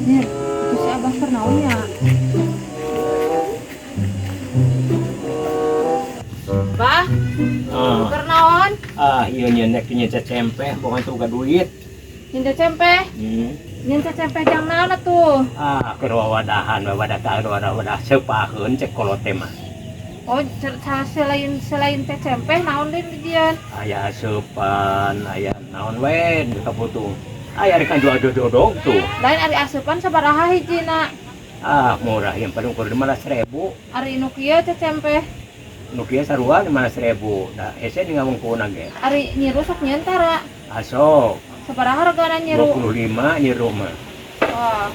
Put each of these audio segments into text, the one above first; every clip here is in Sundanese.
Nir, itu si Abah keur naon nya? Bah, Ah, keur naon? Ah iya nyenek nya cecempeh, pokoknya tuh duit. Nyen cecempeh. Nyen cecempeh jang naon atuh? Ah, keur wawadahan, wawadah ka wadah wadah seupaheun cek kolot teh mah. Oh, selain selain cecempeh naon deui dijieun? Aya seupan, aya naon we kabutuh. Aya rek jual dodog tuh. Lain ari asupan sabaraha hijina? Ah, murah yang paling ukur 15.000. Ari nu kieu cecempeh? Nu kieu sarua 15.000. Da hese di ngawungkulna ge. Ari nyiru sok nyieun tara? Asok. Sabaraha hargana nyiru? 25 nyiru mah. Wah.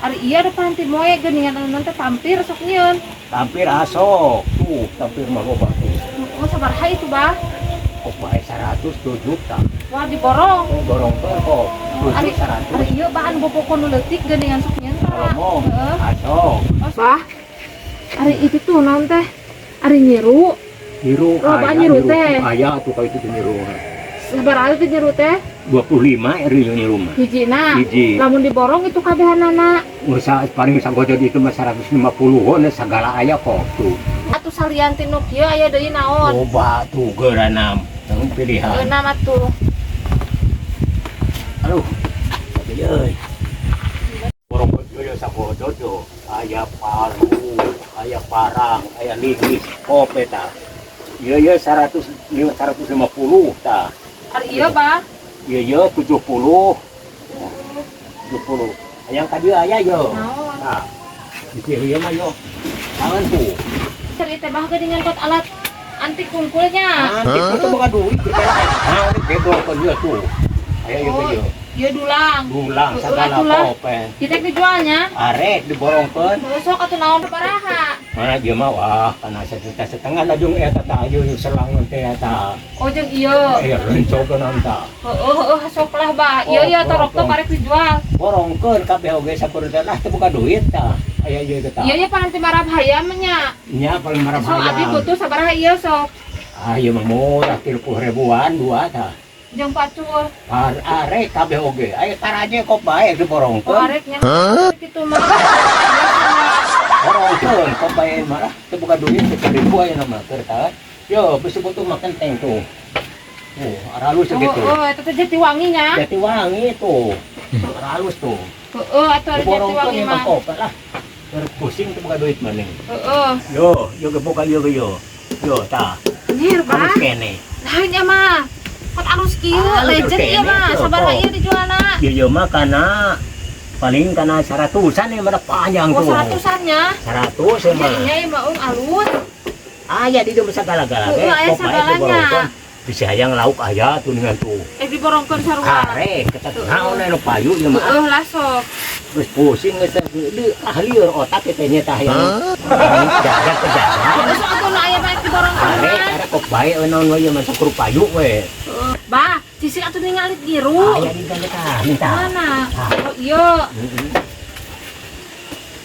Ari iya depan ti moe geuningan anu teh tampir sok nyieun. Tampir asok. Tuh, tampir mah loba tuh. Oh, sabaraha itu, Bah? Kok bae 102 juta. Wah, diborong. Oh, borong kok. Oh, ari 100. ari ieu bahan bopoko nu leutik geuningan sok nyieun tara? Ngomong. Heeh. Asok. Bah. Ari itu tuh naon teh? Ari nyiru. Nyiru. Loba nyiru teh. Aya tuh ka itu nyiru. Sabaraha itu nyiru teh? 25 eri nyiru mah. Hijina. Hiji. Lamun diborong itu kabehanana. Usaha paling sagojo itu mah 150-an segala aya kok tuh. Atuh salian ti nu kieu aya deui naon? Loba tuh geuranam. Yang pilihan. Geunam atuh. Aduh. Tapi euy. Borong yo sagojo yo. Aya palu, aya parang, aya lihis, kop eta. Ieu ieu 100 150 tah. Ari ieu, Bah? Ieu ieu 70. 70. Hayang ka dieu aya yo. Naon? Tah. Di ieu mah yo. Tangan tuh. Ceri teh bah geuningan kot alat anti kungkulnya. Anti itu boga duit. Nah, ini bego ke dia tuh. Aya ieu Oh, ge yo. ieu dulang. Dulang Heeh, segala atulah. kope. Kita dijualnya. Arek diborongkeun. Besok atuh naon sabaraha? Mana dia mah wah kana 1,5 juta lah jeung eta tah ieu selang teh eta. Oh, jeung ieu. Eh rencokeun anta. Heeh, heeh, sok lah, Bah. Ieu Oh, ieu torok teh borong. parek dijual. Borongkeun kabeh oge sakur teh lah teu boga duit tah. Aya ieu teh. Ieu ieu paling ti marab hayam nya. Nya paling marab Sok abi hayam. butuh sabaraha ieu sok. Ah ieu mah murah 30 ribuan dua tah. Jeung pacul. Par arek kabeh oge. Aya taraje kok bae Oh, diborongkeun. areknya kitu mah. Borongkeun kok bae mah lah teu boga duit 10.000 aya mah keur tah. Yo bisi butuh mah kenteng tuh. Tuh, aralus Oh, segitu. oh, eta teh jati wanginya. Jati wangi tuh. Aralus tuh. Heeh, atuh ari jati Diborongkeun wangi ieu mah mah. kok lah. Keur pusing teu boga duit maning. Heeh. Yo, yo ge boga yo ge yo. Yo tah, Anjir, Bah. halus kene. Lain ya mah. Kot alus kieu, Alus legend kene, ieu mah. tuh, Sabaraha kok. ieu dijualna? Ieu ieu mah kana paling kana 100-an ieu mah panjang Oh, tuh. 100-an nya. 100 ieu mah. Jadinya ieu mah alus. Aya di dieu sagala-gala ge. Heeh, aya Kok bae sagalanya. diborongkeun. Bisa hayang lauk aya tuh dengan tuh. Eh diborongkeun sarua. Arek ketet naon anu payu ieu mah. Heeh lah sok. Geus pusing geus teh ah lieur otak teh nya tah hayang. Jaga ke jaga. Heeh, sok atuh nu aya bae diborongkeun Arek mah. arek kok bae naon we ieu mah sakur payu we. Heeh. Bah, sisi atuh ningali nyiru. Aya di dieu tah, minta. Mana? Oh, iya.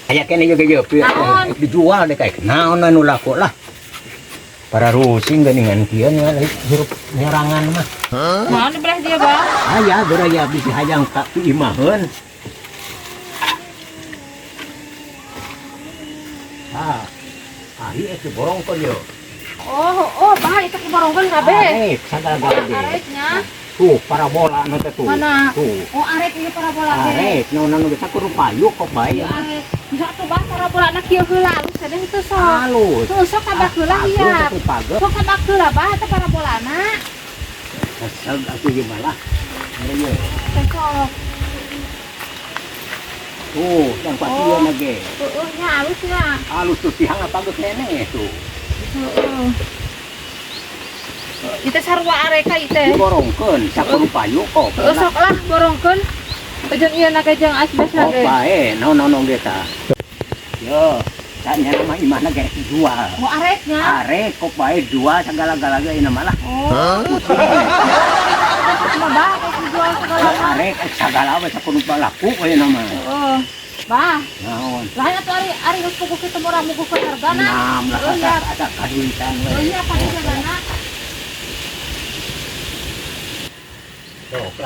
Aya kene juga ieu Naon? dijual deh kayak naon anu laku lah. Para rusing geuningan kieu nya hirup nyerangan mah. Naon di belah dia, Bah? Aya geura bisi hayang ka piimaheun. Ah. Ah, ieu teh borongkeun ieu. Oh, oh, Bah, itu diborongkeun kabeh. Arek sagala-gala ge. Areknya. Tuh parabola nu teh tuh. Mana? Tuh. Oh, arek ieu parabola ge. Arek naon anu geus sakur payu kok bae. Ieu arek. Bisa atuh Bah parabola na kieu heula alus teh henteu sok. Halus. Tuh sok kabak heula hiap. Tuh pageuh. Sok kabak heula Bah eta parabolana. Kesel atuh ieu mah lah. Ieu. Teh sok. Tuh, yang pasti Oh. ieu na ge. Heeh nya alus nya. Halus tuh tihang apa geus nene tuh. Heeh. Itu sarua areka ieu teh. Diborongkeun sakur payu kok. Heeh sok lah borongkeun. Jeung ieu na ge jeung asbesna Kok ge. bae naon-naon ge tah. Yo, sanya mah imahna ge dijual. Oh areknya. Arek kok bae jual segala-gala ge ieu mah lah. Oh. Cuma bah kok dijual segala mah. Arek segala we sakur laku we nama. Heeh. Bah, Naon? lain atuh ari ari geus puguh kitu murah muguh ke hargana. Nam lah Oh, iya. ada kaduitan we. Oh iya, pasti hargana.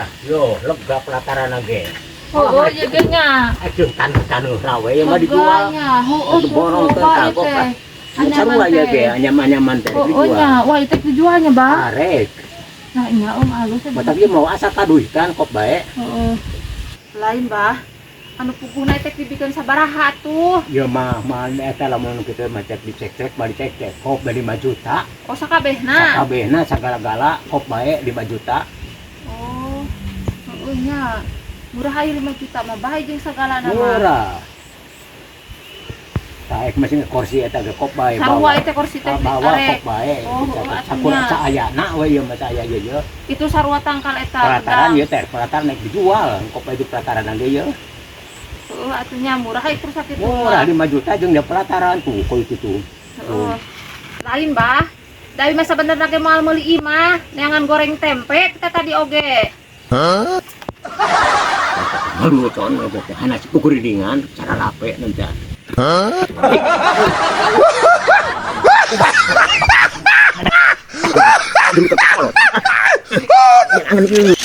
Lah, yo lega pelataran ge. Oh, iya ge nya. Aduh, taneuh-taneuh rawe ya mah dijual. Lega nya. Heueuh, Itu borong loba teh ieu kagok teh. lah. Sarua ya ge, anyaman-anyaman teh Oh, dijual. nya. Wah, itu dijualnya, Bah. Arek. Nah, nya om alus ya. Matak ieu mau asa kaduitan kop bae. Heeh. Lain, Bah. Anu puguhna teh dibikeun sabaraha tuh? Ya mah mah eta lamun kitu mah cek dicek-cek mah dicek-cek kop 5 juta. Oh, sakabehna. Sakabehna sagala-gala kop bae 5 juta. Oh. Heeh nya. Murah aya 5 juta mah bae jeung sagalana mah. Murah. Taek masih kursi eta ge kop bae Sarua itu kursi teh bawa arek. Kop bae. Oh, oh, Sakur atunya. saayana we ieu mah saaya ieu ye. Itu sarua tangkal eta. Pelataran ieu teh, pelataran naik dijual. Kop bae di pelataran ge ieu. Heeh, atunya murah ieu terus sakitu. Murah 5 juta jeung dia pelataran tuh koy itu tuh. Heeh. Lain, Bah. Dari masa bener lagi moal meuli imah, neangan goreng tempe kita tadi oge. Malu ton teh hana kukuridingan cara lape nanti. Aduh,